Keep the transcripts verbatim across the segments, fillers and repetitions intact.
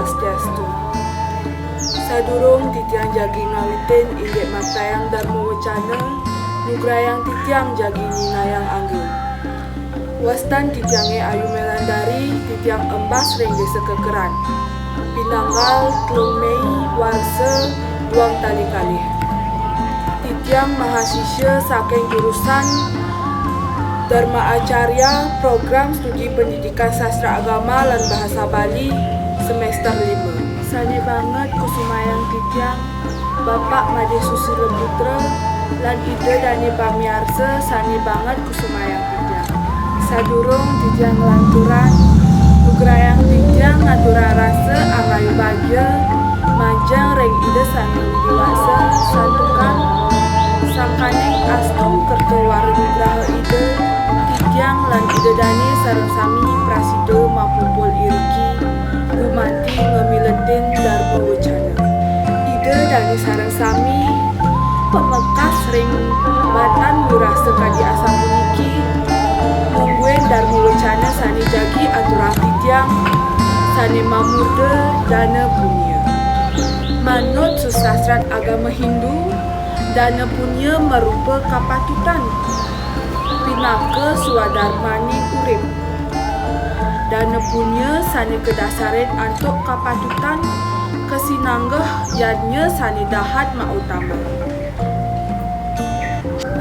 Swastiastu. Sadurung titiang jagi ngawitin indik maktayang Dharma Wacana, nugrayang titiang jagi nyinayang angga. Wastan titiangé Ayu Melandari, titiang embas ring Désa Kekeran. Pinanggal telung Méi warsa duang tali kalih. Titiang mahasiswa saking jurusan Dharma Acarya, program studi pendidikan sastra agama lan bahasa Bali, semester lima. Sané banget kusumayang titiang, Bapak Madé Susila Putra, lan Ida Dané pamiarsa sané banget kusumayang titiang. Sadurung titiang nglanturang, nugrayang titiang ngaturang rasa angayu bagia majeng ring Ida Sang Hyang Widi Wasa, santukan sangkaning astung kerta wara nugraha Ida, titiang lan Ida Dané sareng sami prasida mapumpul iriki gumanti ngamiletin Dharma Wacana. Ida Dané sareng sami pamekas ring batan wirasa kadi asapuniki, mungguing Dharma Wacana sané jagi aturang titiang, sané mamurda dana punya. Manut susastran agama Hindu, dana punya marupa kapatutan pinaka swadarmaning urip. Dana punya sané kadasarin antuk kapatutan kasinanggeh yadnya sané dahat mautama.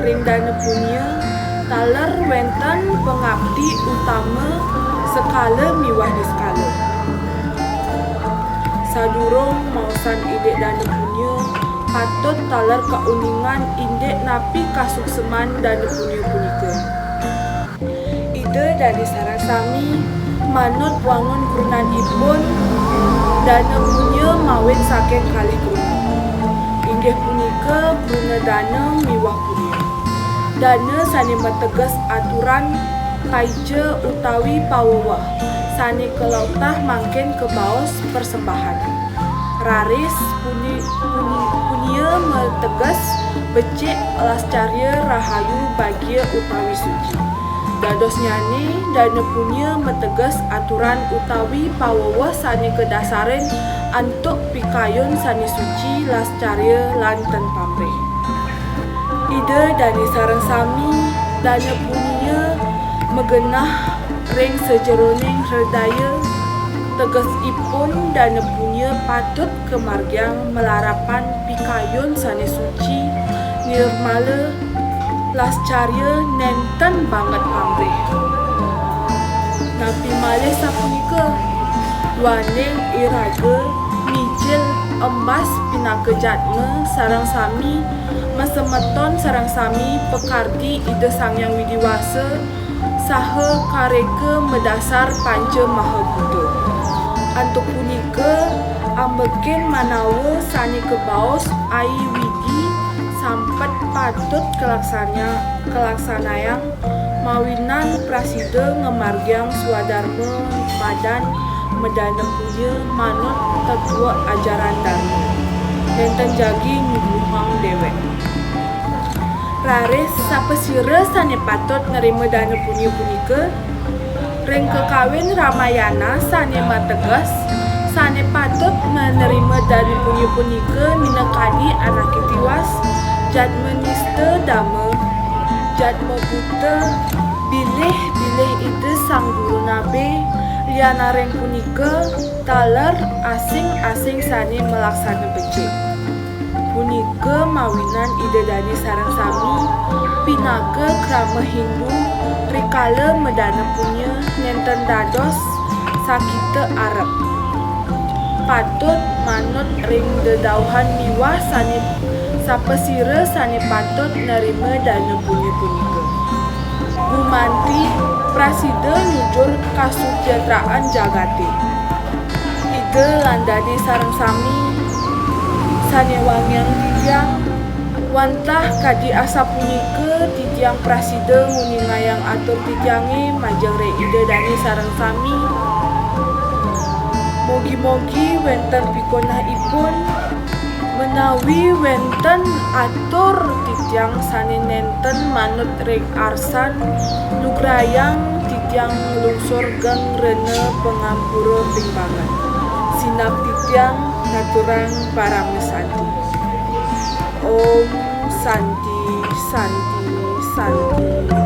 Ring dana punya taler wénten pangapti utama sekala miwah niskala. Sadurung maosang indik dana punya, patut taler kauningang indik napi kasukseman dana punya punika. Ida Dané sareng sami manut wangun krunanipun dana punya mawit saking kalih kruna, inggih punika kruna dana miwah punya. Dana sané mateges aturan, paija utawi paweweh sané kaletah mangkin kabaos persembahan. Raris puni-, puni-, punia mateges becik lascarya rahayu bagia utawi suci. Dadosnyané, dana punia mateges aturan utawi paweweh sané kadasarin antuk pikayun sané suci, lascarya, lan ten pamrih. Ida Dané sareng sami, dana punia magenah ring sajeroning hredaya, tegesipun dana punia patut kamargiang malarapan pikayun sané suci, nirmala, lascarya, nénten banget pamrih. Napi malih sapunika? Duaning iraga mijil embas pinaka jadma sareng sami masemeton sareng sami pakardi Ida Sang Hyang Widi Wasa, saha kareka madasar panca maha buta. Antuk punika, ambekin manawa sané kabaos ai widi sampet patut kalaksana-, kalaksanayang, mawinan prasida ngamargiang swadarma madan madana punya manut tetua ajaran Dharma, nénten jagi nyuguhang déwék. Raris sapasira sané patut nrima dana punya punika? Ring kakawin Ramayana sané mateges, sané patut nrima dana punya punika minakadi anaké tiwas, jadma nista dama, jadma buta, bilih-bilih Ida Sang Guru Nabe, lianan ring punika, taler asing-asing sané malaksana becik. Punika mawinan Ida Dané sareng sami pinaka krama Hindu rikala madana punya nénten dados sakita arep. Patut manut ring dedauhan miwah sané sapasira sané patut narima dana punya punika. Gumanti prasida nyujur kasujatraan jagaté. Ida lan dané sareng sami sané wangiang titiang, wantah kadi asapunika titiang prasida nguningayang atur titiangé majeng ring Ida dané sareng sami. Mugi-mugi wénten pikantuk ipun, menawi wénten atur titiang sané nénten manut ring arsan, lugrayang titiang nglungsur geng rena pangampura ping banget. Sinambi tiang ngaturang parama santi. Om Santi, Santi, Santi.